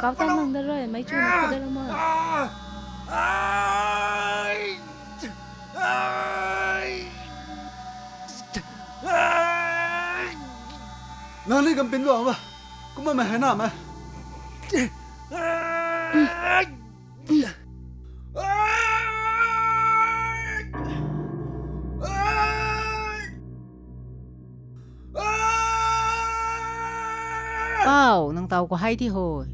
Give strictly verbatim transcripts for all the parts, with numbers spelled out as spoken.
Kau tan lang da rui, mei chu na kha da rui ma. Nang ni kam pin lo ma. Kumna mei hei na mei. Pau, nang taw khou hei di hoi.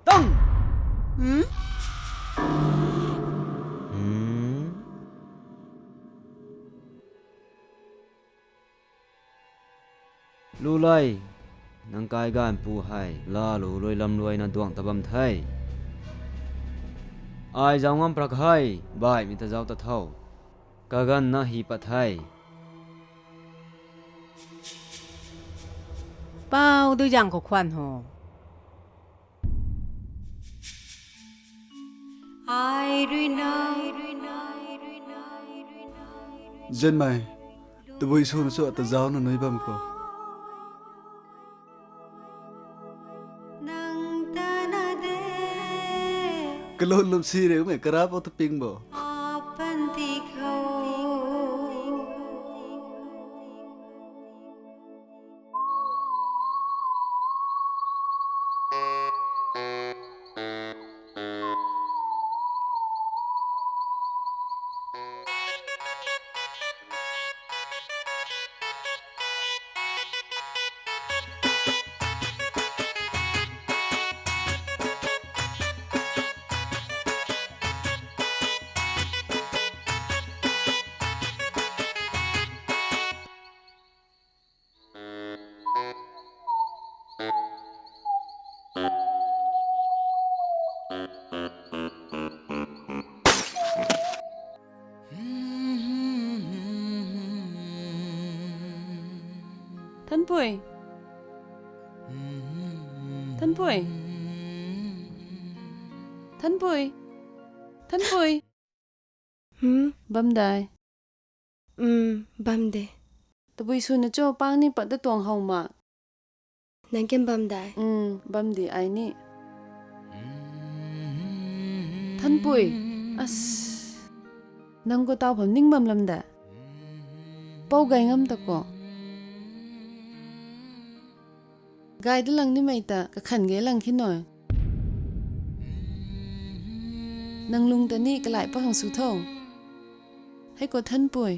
Tang! Hmm? Hmm? Lulei, nang kai ganv pu hei, lalu lui lam luaina duang ta bam the. Ai zauc ngam prak hei, baihmei ta zauc ta tho. Kaganv na hi pat the. Pau, dui zang khou khwan ho. Ai rui na. Zenmei, tabui suna chu ata zauc na nui bam khou. Nang ta na de. Kalou lum si re mei karap o ta ping bo. Apan ti khou. Thanpui. Thanpui. Thanpui. Thanpui. Hmm? Bam dai. Hmm, bam de. Tabui suna cho pang ni pat da tuang how ma. Nang ken bam dai. Hmm, bam di ai ni. Thanpui. As. Nang khou taw pham ning bam lam da. Pou gay ngam ta khou. Gay da lang nimei ta kakhan gay lang khin nui. Nang lung ta ni kalai pa khang sw tho. Hei khou Thanpui.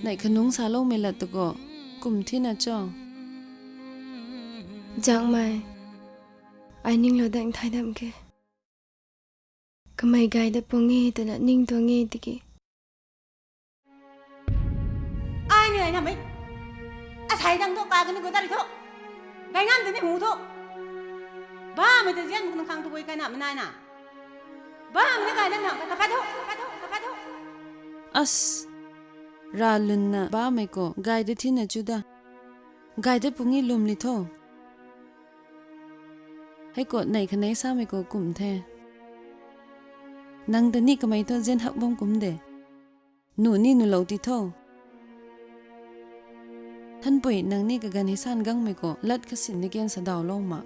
Neih khanungc saloumei lat ta khou. Kum thina cho. Zangmei. Ai ninglou dang thai dam ke. Kamei gay da pung e twna ning tuang e tiki. Ai ni ai na mei. Asei dang thu ka kani khou ta ri thu. Gay ngam tini hu thu. Bammei ta zian muk nang khang tabui kai na mei nai na. Bammei na gay na na ka pat thu, ka pat thu, ka pat thu. As. Ra lun na bammei khou gay da thina chu da. Gay da pung e lum li tho. Hei khou neih khanei samei khou kum the. Nang ta ni kamei thu zian hak bam kum de. Nu ni nu lou ti tho. Thanpui nang ni kaganv hei san gangmei khou lat khasin ni ken sa daw lou ma.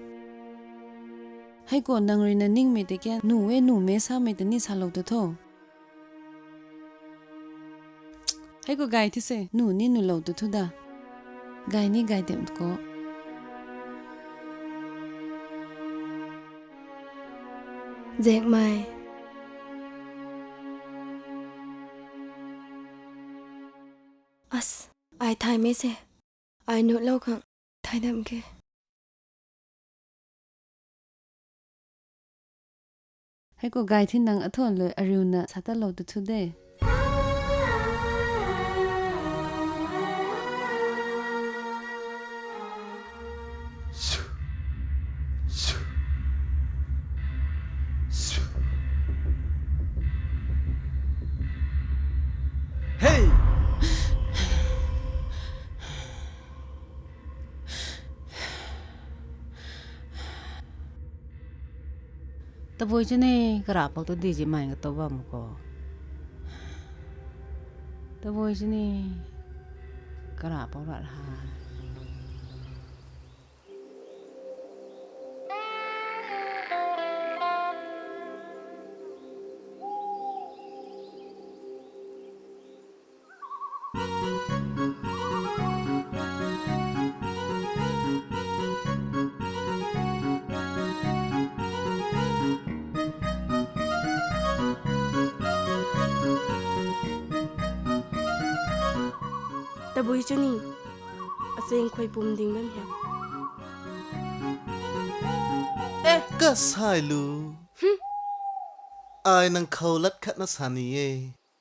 Hei khou nang rui na ningmei ta ken nu e nu me samei ta ni salou ta tho. Hei khou gay thi se, nu ni nu lou tu thu da. Gay ni gay dem khou. Zengmei. As, ai thaymei se. Ai nuh lou khang. Hai dam ke. Hei khou gay thi nang athuan lui ariuna sa ta lou tu thu de. Hey! Tabui chu ni, karapou tu di zi mai nga tou bam ko. Tabui chu ni, karapou rat ha. Tabui chu ni, acheng khuay pum ding bam hia. Eh! Kasai lu. Hmm. Ai nang khou lat khatna sa ni e.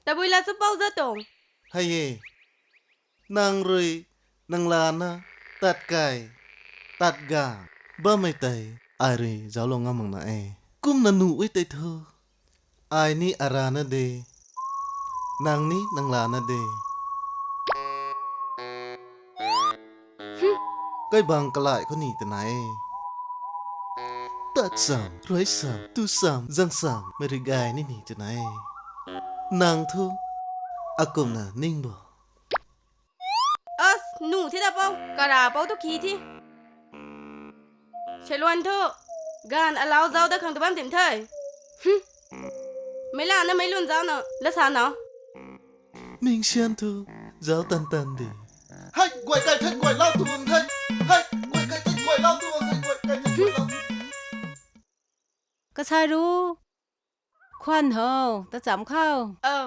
Tabui la chu pou za tong. Hei e. Nang rui, nang lana, tat kai, tat ga, bammei tei, ai rui zauclou ngam mak na e. Kumna nuh e tei thu. Ai ni arana de. Nang ni nang lana de. Kai bang kalai khou ni twna e. Tat sam, rui sam, tu sam, zang sam, mei rui gay ni ni twna e. Nang thu, akumna ning bo. As, nu thi da pou, karapou tu khi thi. Seluan thu, ganv alau zauc dat khang ta bam tim the. Hmm. Mei lana mei lun zauc na, la sa na. Mingsian thu, zauc tan tan di. Hei, guay kai the, guay lau tu bam the. Hei, guay kai the, guay lau tu bam the, guay kai the, guay lau. Kasai ru. Khwan ho, ta cham khou. Oh.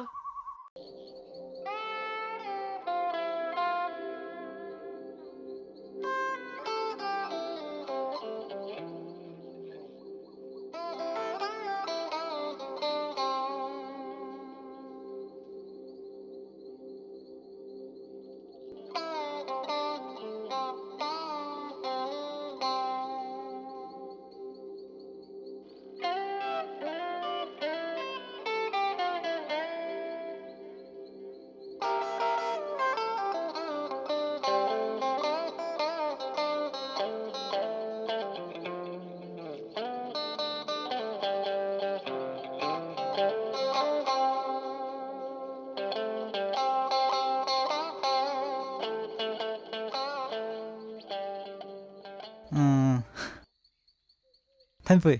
Thanpui.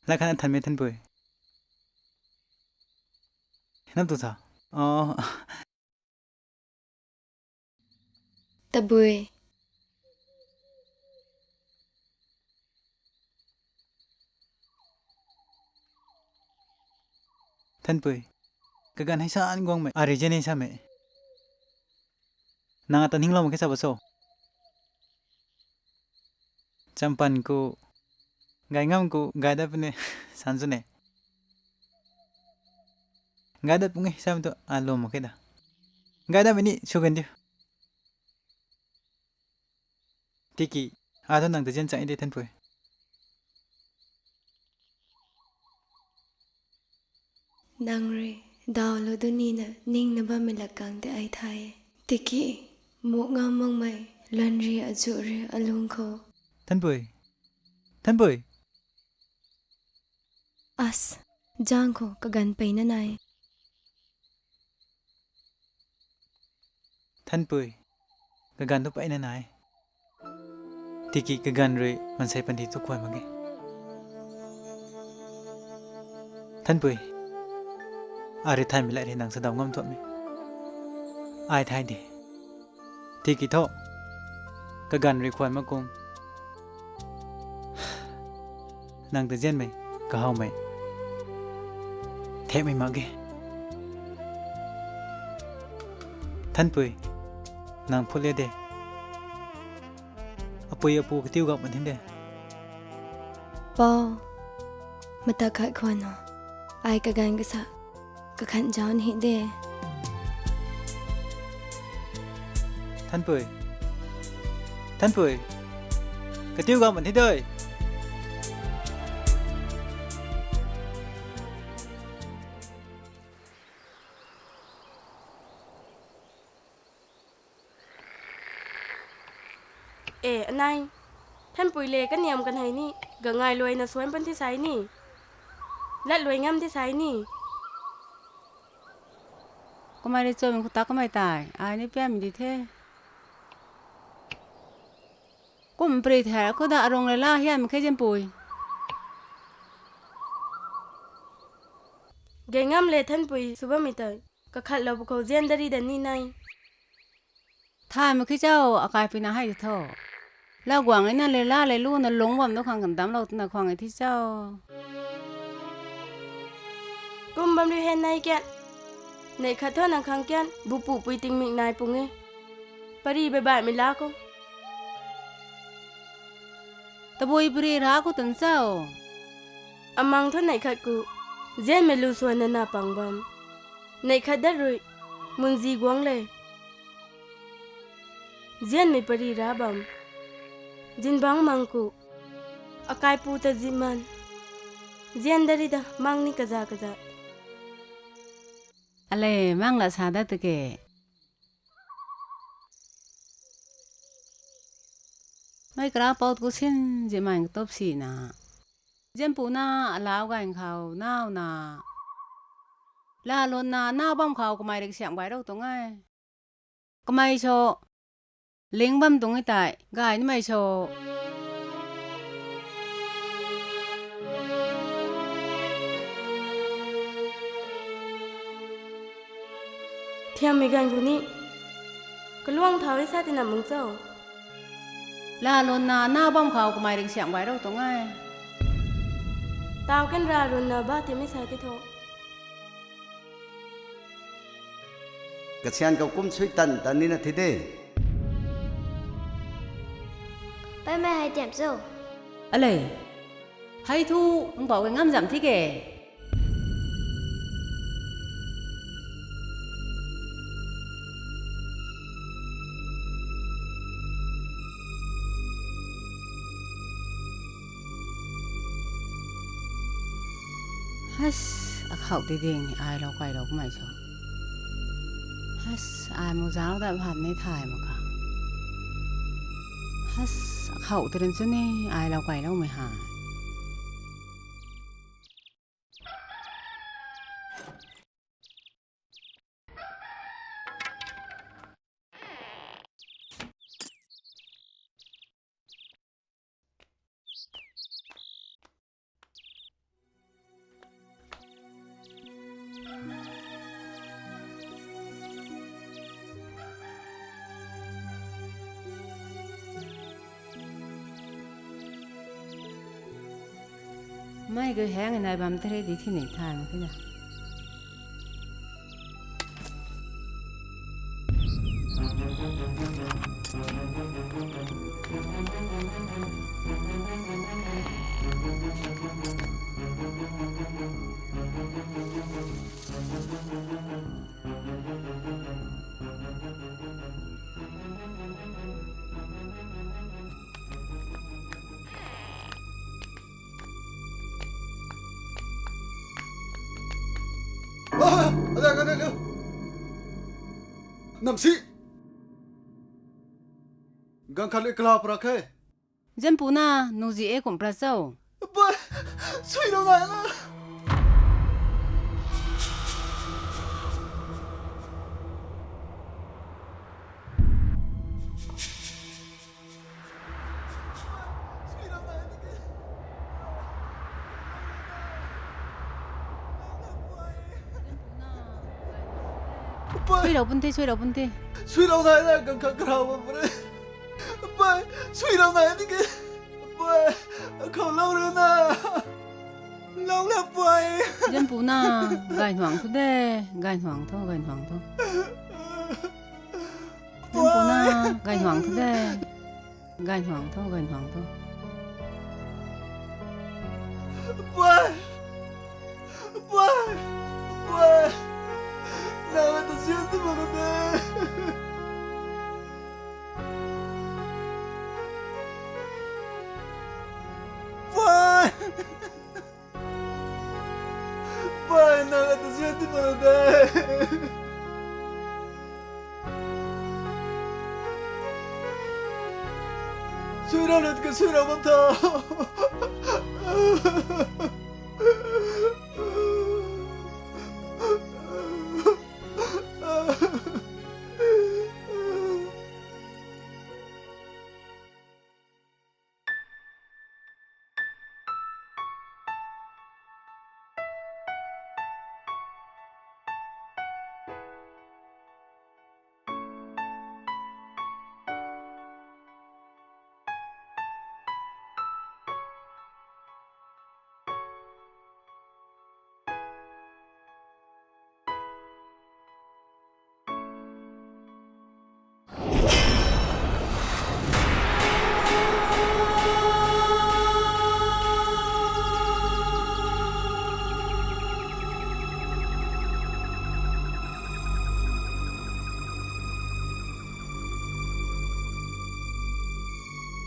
Lai khana thanmei Thanpui. Nam tu sa. Oh. Tabui. Thanpui. Kaganv hei sa an guangmei. Ari zen hei samei. Nang ata ninglou mak khe sa ba so. Champan ku, gay ngam ku, gay dat puni, san sw ne. Gay dat puni, sam tu, a lwm mak khe da. Gay dat mei ni, sw gan diu. Tiki, a thu nang ta zian chang de Thanpui. Nang rui, daw lu du nina, ningna bammei lak kang de ai thay. Tiki, muk ngam makmei, lan ri azu ri alung khou. Thanpui. Thanpui. As, zang khou kaganv peyna nai. Thanpui. Kaganv thu peyna nai. Tiki kaganv rui mansei panty thu khuan mak ge. Thanpui. Ari thaymei lai rui nang sa daw ngam thuamei. Ai thay de. Tiki thu. Kaganv rui khuan mak kum. Nang ta zianmei, kahawmei. Thekmei mak ge. Thanpui, nang phut le de. Pui apu katiu gam man hi de. Pou, mata khat khwan o. Ai kaganv kasa kakhan zauc ni hi de. Thanpui. Thanpui. Katiu gam man hi de. E, anei. Thanpui le kaniam kanhei ni, gangai luaina suan pan thi sai ni. Lat luai ngam thi sai ni. Kamei rui chum khou ta kamei tei, ai ni piam di the. Kum pri thei khou da arung le la hiam khe Zinpui. Gay ngam le Thanpui sw bammei tei. Kakhatlou pwkhou zian dari da ni nai. Thay mak khe chau, akai pui na hei tho. Lau guang e na le la le lu na lung bam nu khang kan damclou twna khwang e thi chau. Kum bam riu hen nai kian. Neih khat thu nang khang kian, bupu pui tingmik nai pung e. Pari baibaihmei la khou. Tabui pari ra khou tan chau. Amang thu neih khat ku, zianmei lu suan na na pang bam. Neih khat dat rui, munzi guang le. Zianmei pari ra bam. Zingbangc mang ku, akaipu ta zihman. Zian dari da, mang ni kaza kaza. Ale, mang la sa dat tike. Mei kara pou ku sin zihman katop sina. Zinpu na alau ganv khou, nau na. Lalun na, nau bam khou kamei rik siam gay rou tuang e. Kamei so, ling bam tuang e tei, gay nimei so. Thiammei ganv khou ni, kaluang thau e sa tina mung cho. Lalun na, nau bam khou kamei rik siam gay rou tuang e. Tau kan ra run na ba timei sa ti tho. Kasian khou kum sui tan tan nina thi de. Paimei hei tiam cho. Ale. Hei thu, nang pou e ngam zam thi ke. Has, akhou ti ding ni ai lou kai lou kumei cho. Has, ai mu zauc dat bam ni thay mak kha. Has, akhou ti rin chu ni ai lou kai loumei ha. Mei gay hang nai bam tei re di thi ni thay mak khe na. Ah, ada, ada, ada. Namsi. Ganv khat le kala pra khe. Zinpu na, nuzi e kum pra cho. Bai, sui lou nai na. Sui lou pun the, sui lou pun the. Sui lou nai na, ganv khat karau bam pare. Bai, sui lou nai di ke. Bai, akhou lou rui na. Lou na pai. Zinpu na, gay nuang thu de, gay nuang thu, gay nuang thu. Zinpu na, gay nuang thu de. Gaymang tho, gaymang tho. Pui! Pui! Pui! Nang ta sian tu mak de. Pui! Pui, nang ta sian tu mak de. Sui rau lat ka sui rau bam tho.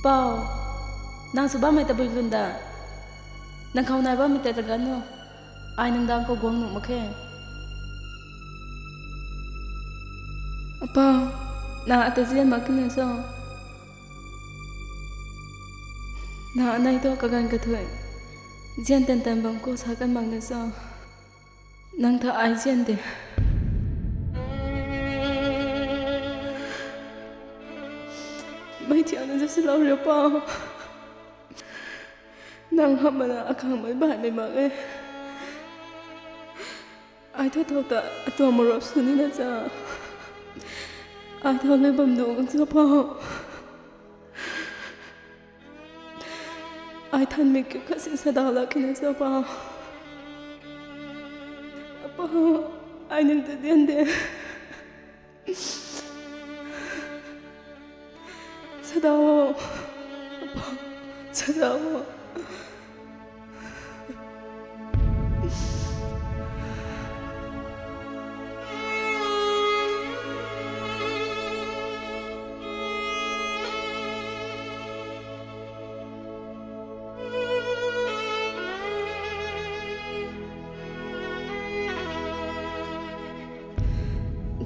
Pau, nang sw bammei tabui lun da. Nang khou nai bammei tei ta gan nu. Ai nang dang khou guang nuh mak khe. Apau, nang ata zian mak kina cho? Nang anei thu kaganv kathuic zian tan tan bam khou sa kan mak na cho? Nang ta ai zian de. Mei thiangna zasi lou riu pa. Nang hamh mana akhang mei baihmei mak e. Ai thu thau ta atuang marap sw nina cha. Ai thau le bam nu kang cha pa. Ai thanmei kiu khat si sadaw lak kina cho pa. Apa, ai nang ta dian de. Sadaw. Apa, sadaw.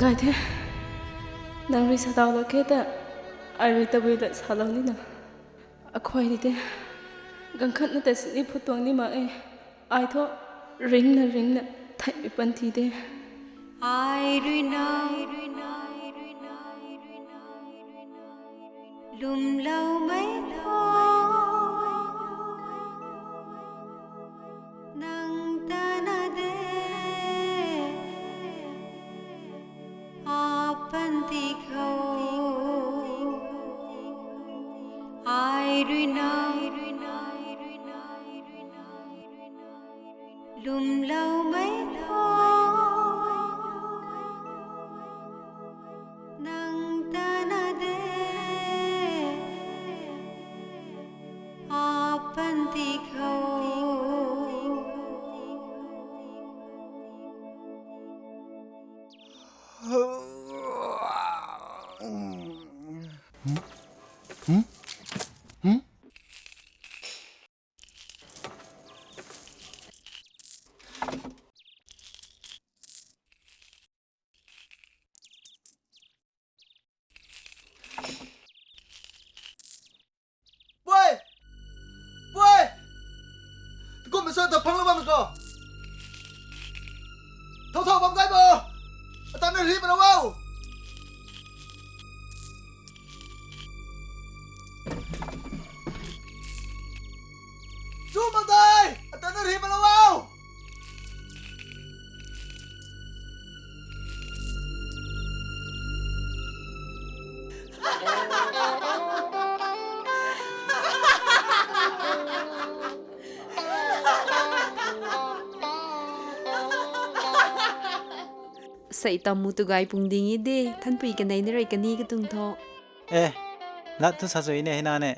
Gay the, nang rui sadaw lak khe ta, ai rui tabui la salou nina. Akhuay ri te, ganv khatna ta sini phut tuang ni mak e, ai thu ringna ringna theihmei pan thi de. Ai rui na, lwmloumei thu, nang ta na de, apan ti khou, ai rui na, lwmloumei thu, nang ta na de, apan ti khou. Pui! Pui! Tukum mei sw ta phang la bam ko. Thau thau bam gay bo. Atan na ri mana wow. Chu mak dai. Atan na ri mana wow. Sei tamu tu gay pung ding e de, Thanpui kanei na rei kani katung tho. Eh, Lat thu sa sui ne, hei na ne.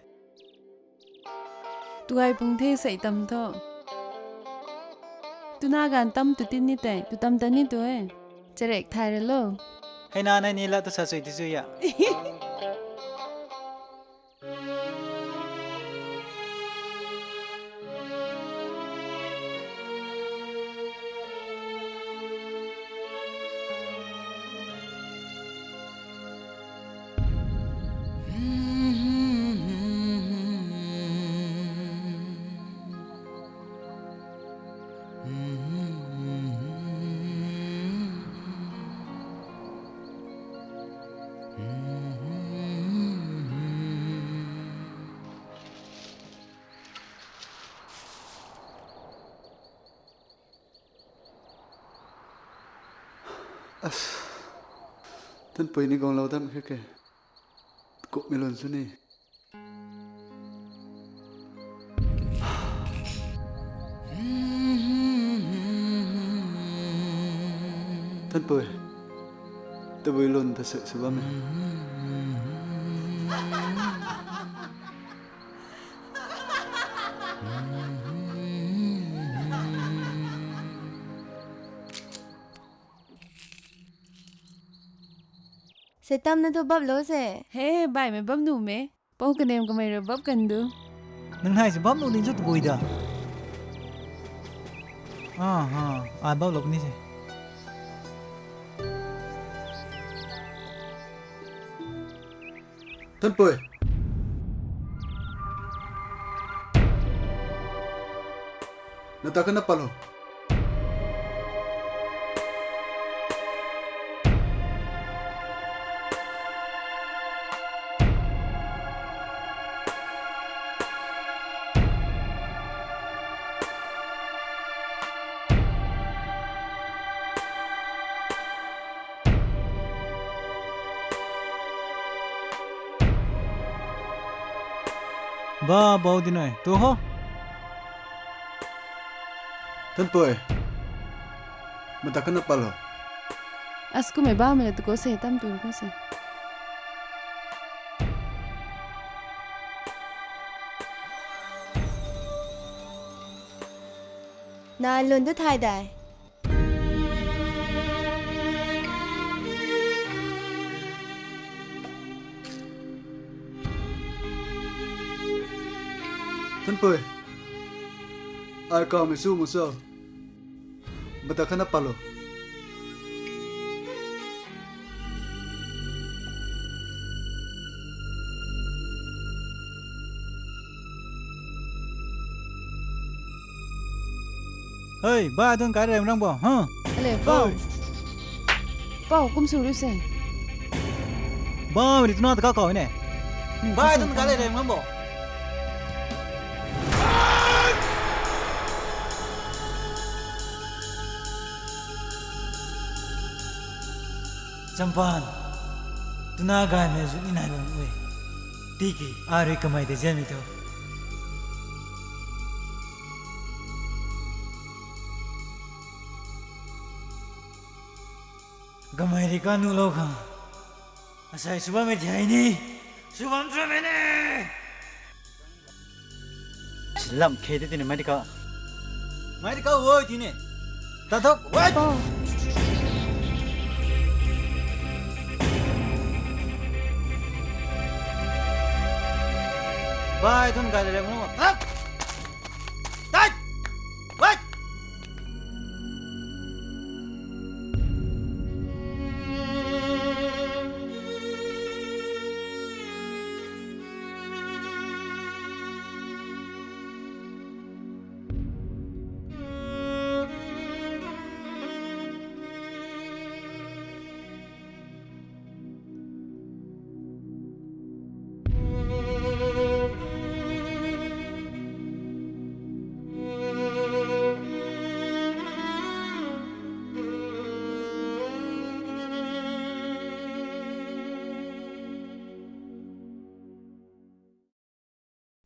Tuai pung the sei tam tho. Tuna gan tam tu tin ni tei, tu tam ta ni tu e. Charek thai ra lo. Hei na ne ni lat tu sa sui ti sui ya. As, Tanpui ni guanglou dam khe ke. Kummei lun sw ni. Tanpui, tabui lun ta sek sw bam e. Seitam na thu bap lo se. He, baihmei bap nuh me. Pou kanem kamei rui bap kan du. Nang nai se bap nuh ding chu tabui da. Aha, ai bap lo puni se. Tanpui. Na ta kana palo. Ba, bau di nai. Tu ho. Tanpui. Mata kana palo. As kummei bammei la tu ko se, tam tu ko se. Na lun tu thai dai. Tanpui. Ai kawmei su mu so. Mata kana palo. Hei, bai tun kai rem rang bo, huh? Ale, pau. Hei. Pau, kum su riu se. Bai, ri tuna ta ka kau ne. Bai tun kai rem rang bo. Champan, tuna gaymei zu ni nai bam ui. Tiki, a rui kamei de zenmei tu. Kamei ri ka nu lou khang. Asai sw bammei thei ni. Sw bam sw mei ne. Silam khe te tini mai di ka. Mai di ka woi tini. Ta thok woi. Bai tun kai le mo. Thok. Tai. Woi.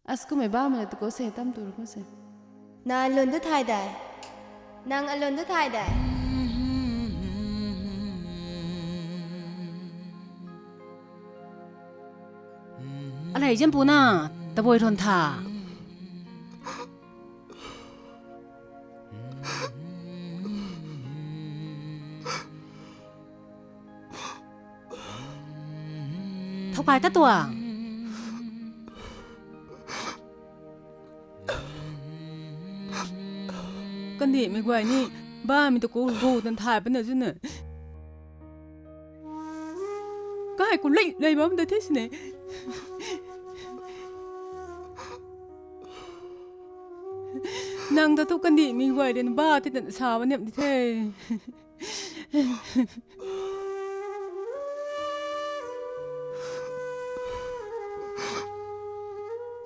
As kummei bammei la tu ko se, tam tu ko se. Nang alun tu thai dai. Nang alun tu thai dai. Alei Zianpuna, tabui thuan tha. Thow kai ta tuang. Kandihmei guay ni, bamei ta ku gu tan thay puna zuna. Kai ku lei lei bam da the sini. Nang ta tu kandihmei guay rin ba ti tan sa ba niam di the.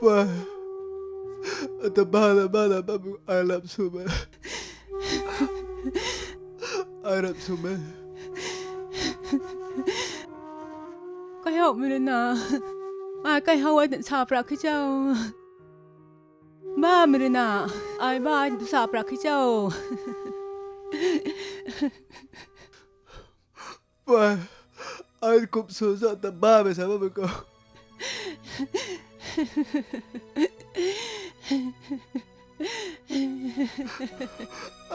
Pui, ata bala bala babu ai lam sw me. Ai lam sw me. Kaihou mi rui na. Ai kaihou ai sa prak khe chau. Bamei rui na, ai ba ai tu sa prak khe chau. Pui, ai kum sw za ta bamei sa bammei khou.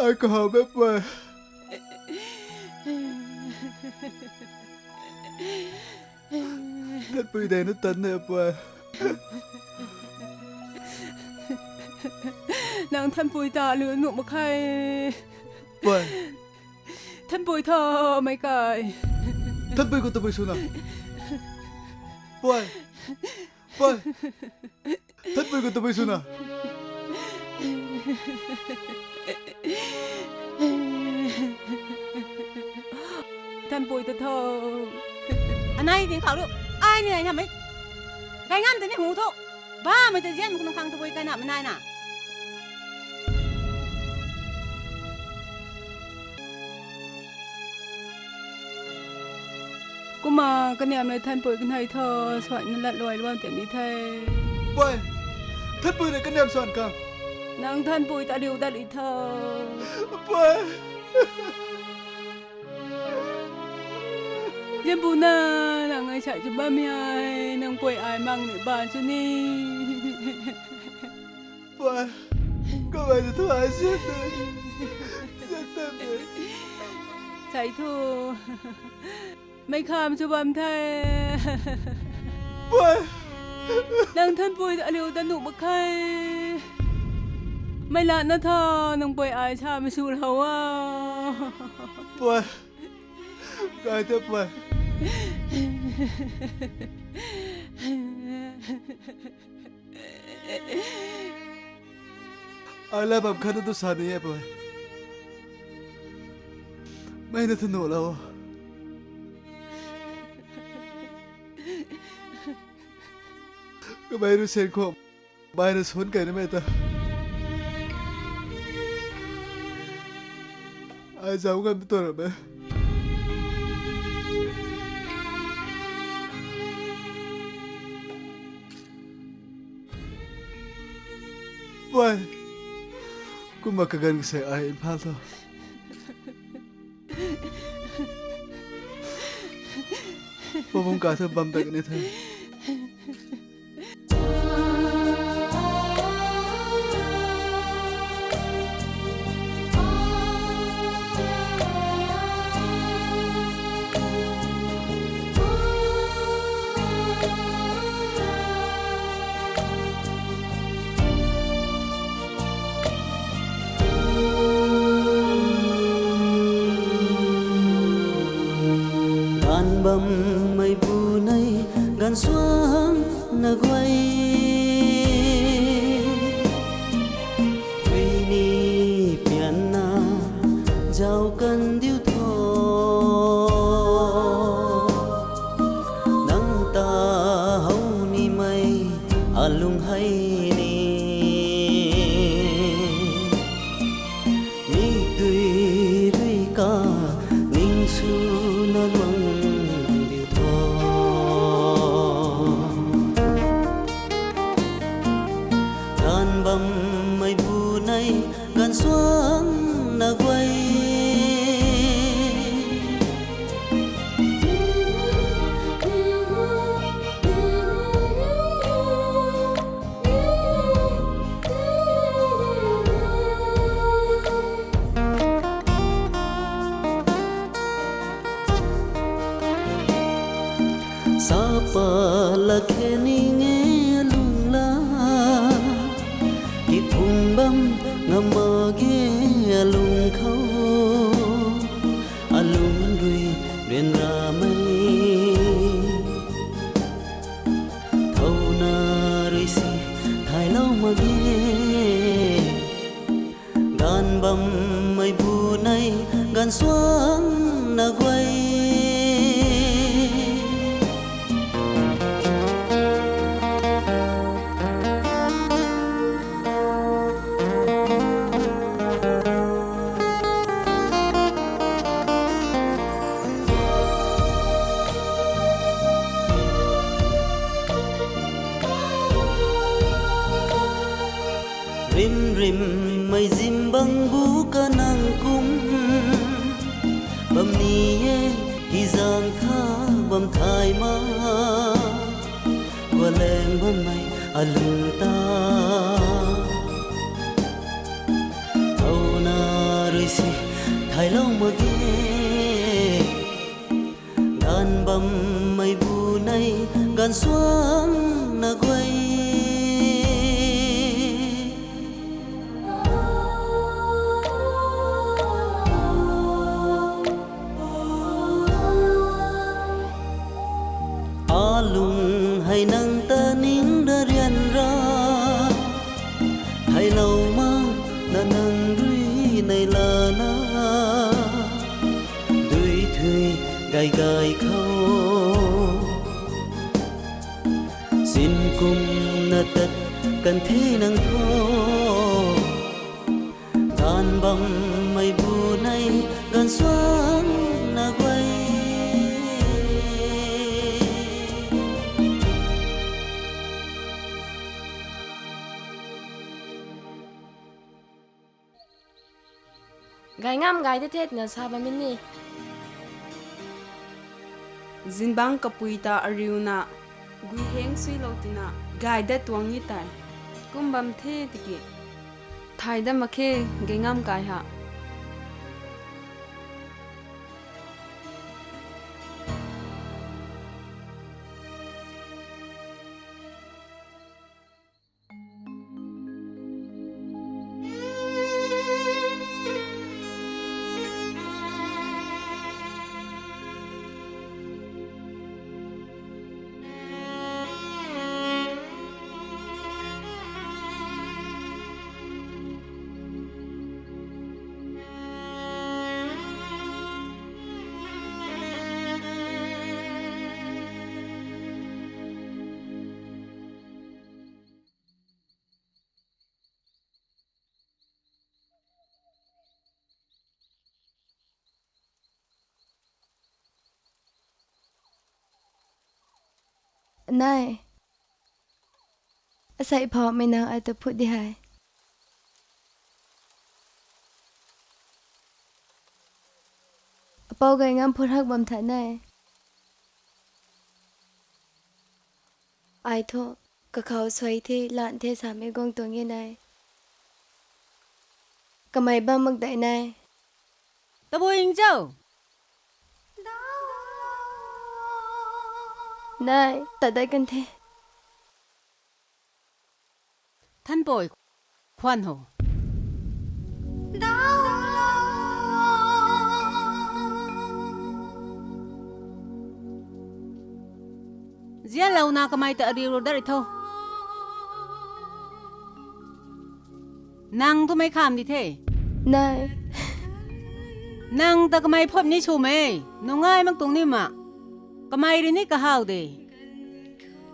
Ai kahaw me pui. Thanpui dei na tan ne pui. Nang Thanpui ta liu nuh mak khe. Pui. Thanpui tho, meic kai. Thanpui khou tabui swna. Pui. Pui. Thanpui khou tabui swna. Thanpui ta tho. Anei ding khou lu. Ai ni nai na mei. Kai ngam ta ni hu tho. Bamei ta zian mak na khang tabui kai na mei nai na. Kumna kaniam le Thanpui kanei tho, suai na lat luai luan tian ni the. Pui, Thanpui le kaniam suan khang. Nang Thanpui ta liu dat li tho. Pui. Zianpuna, nang ai sa chu bammei ai, nang pui ai mang ni ba chu ni. Pui, kamei ta thu ai sian de. Sian de. Sai thu. Meic kham chu bam the. Pui. Nang Thanpui aliu ta nuh mak khe. Mei lat na tho, nang pui ai samei sw lou a. Pui. Kai the pui. Ai la bam khat na tu sa ni e pui. Mei na thu nuh lou. Kamei rui sen khou, mei na suan kai na mei ta. Ai zauc ngam tu ra mei. Pui, kumna kaganv kasei ai Imphal tho. Pabung ka tho bam dak ni the. Ganv bammei bu nei, ganv suan na guay. Kuini pianna zauc kan diu tho. Nang ta how nimei alung hei ni. Mikdui rui ka ning swna luang diu tho. Pala khe ning e alung la, kiphung bam ngam mak ge alung khou, alung rui ryanramei. Thouna rui si thailou mak ge, gaanv bammei bu nei gaanv suangna guay. Rimrimmei zim bang bu kanang kum bam ni e, hei zaeng tha bam thay ma, gualaeng bammei alung ta. Thouna rui si thailou mak ge, gaanv bammei bu nei gaanv suangna guay. Alung hei nang ta ning ra ryanra, thailou mak na nang rui nei lana, dui thui gay gay khou sin kumna tat kan the nang tho. Gaanv bammei bu nei gaanv suangna guay. Gay ngam gay de the twna sa bammei ni. Zingbangc kapui ta ariuna, guiheng suilou tina gay dat tuang ni tei, kum bam the tiki, thay dat mak khe, gay ngam kai ha. Nei, asei phoumei nang ai ta phut di hei. Apou gay ngam phut hak bam tha nei. Ai thu kakhou suai the, lan the samei guang tuang e nei. Kamei bam mak dei nei. Tabui Ingzau. Nei, ta dei kan the. Thanpui, khwan ho. Zianlouna kamei ta ariu ru dat ri tho. Nang tu mei kham di the. Nei. Nang ta kamei phop ni swmei, nungai mak tuang ni ma. Kamei rui ni kahaw de.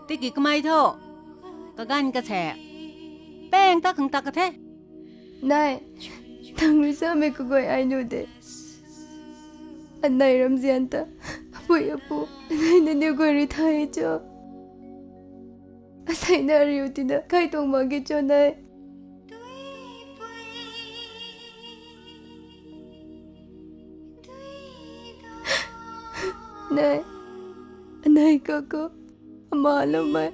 Tiki kamei thu kaganv kasa, pang ta khang tak ka the. Nei, nang rui samei kaguay ai nuh de. Anei ramzian ta, apui apu, anei nangniw guay rui thay cho. Asei na ariu tina kai tuang mak ge cho nei. Nei, anei kakhou, amaloumei,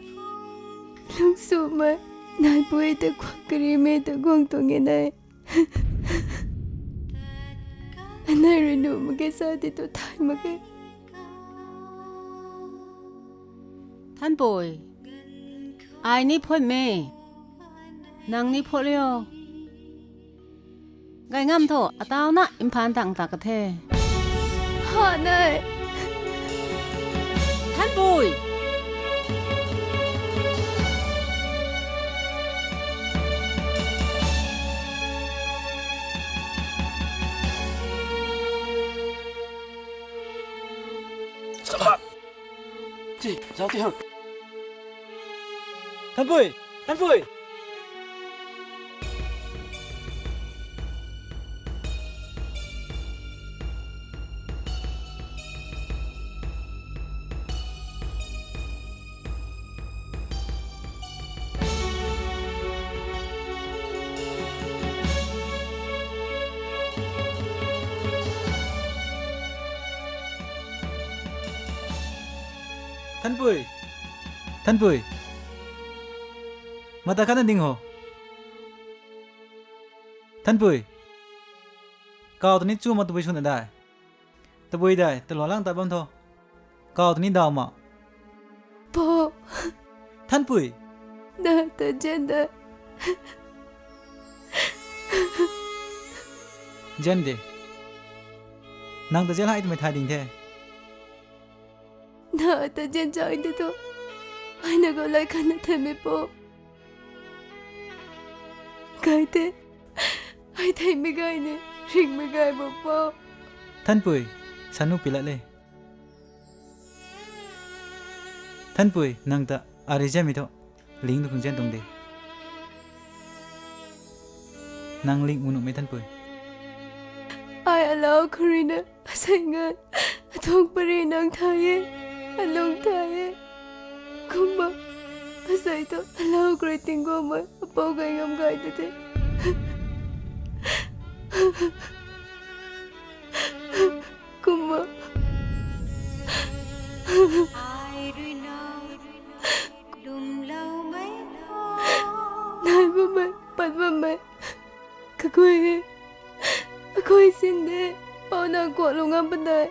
lungsumei, neipui ta khwan karimei ta guang tuang e nei. Anei rui nuh mak ge sa ti tu thay mak ge. Thanpui, ai ni phuat me, nang ni phuat rio. Gay ngam tho, atauna mphan tang ta ka the. Ha nei. Thanpui. Ci, zauc ti ho. Thanpui! Thanpui! Thanpui! Thanpui! Mata khatna ding ho. Thanpui! Kaw ta ni chu ma tabui swna dai. Tabui dai, talua lang ta bam tho. Kaw ta ni daw ma. Pu. Thanpui. Nang ta zian de. Zian de. Nang ta zian hei twmei thay ding the. Nang ta zian zai de tu. Ai na gou lai khan na the me pu. Gay the. Ai theimei gay ni, ringhmei gay bo pu. Thanpui, sanu pilat le. Thanpui, nang ta ari zianmei thu, ling tu khang zian tuang de. Nang ling mu nuhmei Thanpui. Ai alau khou rui na, asei ngan, atuang pari nang thay e, alung thay e. Kumna, asei tu alau khou rui tingguangmei, apou gay ngam gay ta the. Kumna. Nai bammei, pat bammei. Kaguay e. Kaguay sin de. Pou nang kuak lung ngam padai.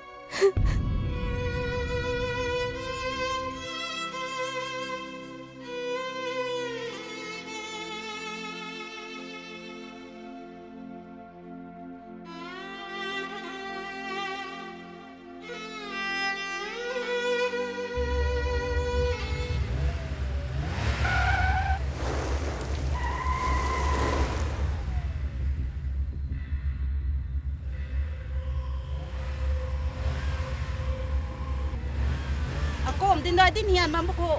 Akum tindai tin hian mam bu kho.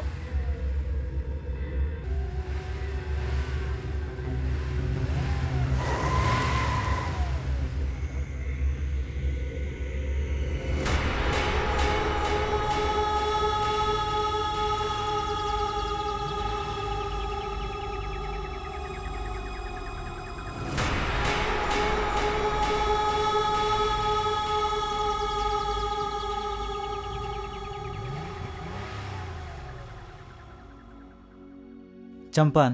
Champan.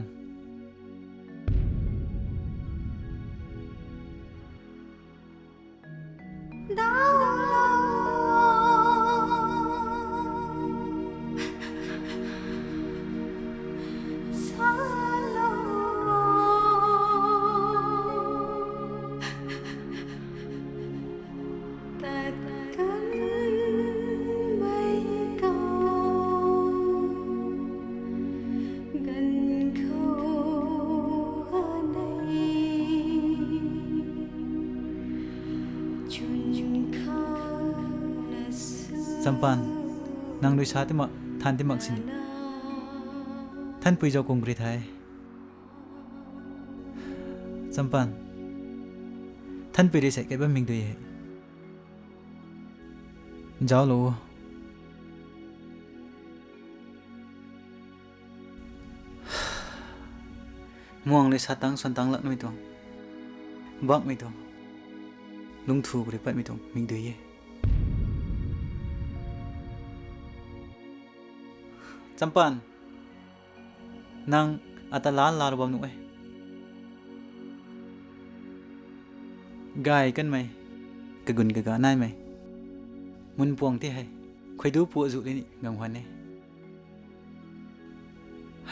Champan, nang rui sa ti mak, than ti mak sini. Thanpui zau kung kri the. Champan, Thanpui rui sei kai bam mik dui e. Zauc lo. Muang le sa tang swan tang lak numei tuang, bakmei tuang, lungthu kuri patmei tuang mik dui e. Champan, nang ata lan la ru bam nuh e. Gay kanmei, kagun kaga naimei, mun puang ti hei, khuaidu pu zu le ni gang huan e.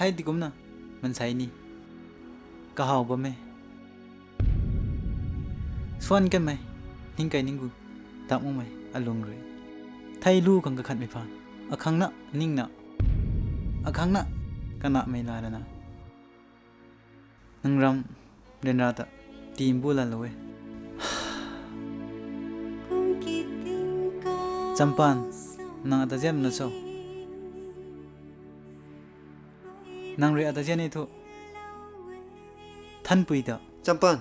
Hei tikumna mansei ni kahaw bam e. Swan kanmei, ning kai ning gu, dak makmei alung rui thei lu khang kakhatmei pha, akhangna ningna, akhangna kanamei la rana, nang ram ryanra ta timbu lalou e. Champan, nang ata ziamna cho? Nang rui ata zian e thu, Thanpui ta. Champan,